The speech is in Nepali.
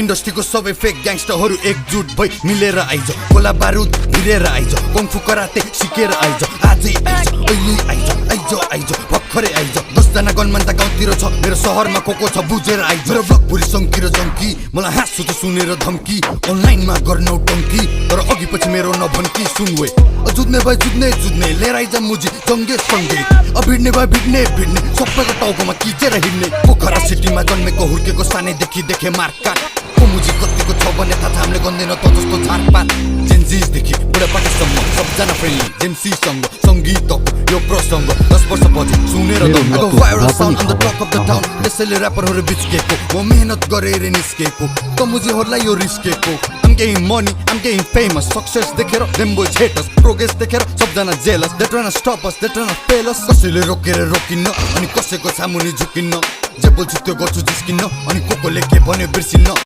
इन्डस्ट्रीको सबै फेक ग्याङ्स्टरहरू एकजुट भई मिलेर आइज गोला बारुद भिरेर आइज कङ्फु कराते सिकेर आइज आजै आइज अहिले आइज भर्खरै आइज 10 जना गनमान त गाउँतिर छ मेरो सहरमा को छ बुझेर आइज मेरो ब्लग पुरी सङ्किर जङ्की मलाई हाँसु त सुनेर धम्की अनलाइनमा गर्नौ टङ्की तर अघि पछि मेरो नभन्की सुनवे जुझ्ने भए जुझ्ने लिएर आइज मुजी जङ्गे सँगै भिड्ने भए भिड्ने सबैको टाउकोमा किचेर हिँड्ने पोखरा सिटीमा जन्मेको हुर्केको सानैदेखि देखे मार्काट मुजी कतिको छ भने थाहा छ हामीले गन्दैन त जस्तो झारपात जेन्जिसदेखि बुढापाकासम्म सबजना फ्रेन्डली जेम्सीसँग सङ्गीतको यो प्रसङ्ग 10 वर्ष पछि सुनेर दङ्ग viral sound on the talk of the town त्यसैले ऱ्यापरहरू बिचकेको म मेहनत गरेर निस्केको त मुजीहरूलाई यो रिस्केको I'm getting money, I'm getting famous Success देखेर them boys hate us Progress देखेर सबजना jealous They tryna stop us, they tryna fail us कसैले रोकेर रोकिन्न अनि कसैको सामुनि झुकिन्न जे बोल्छु त्यो गर्छु जिस्किन्न अनि कोले के भन्यो बिर्सिन्न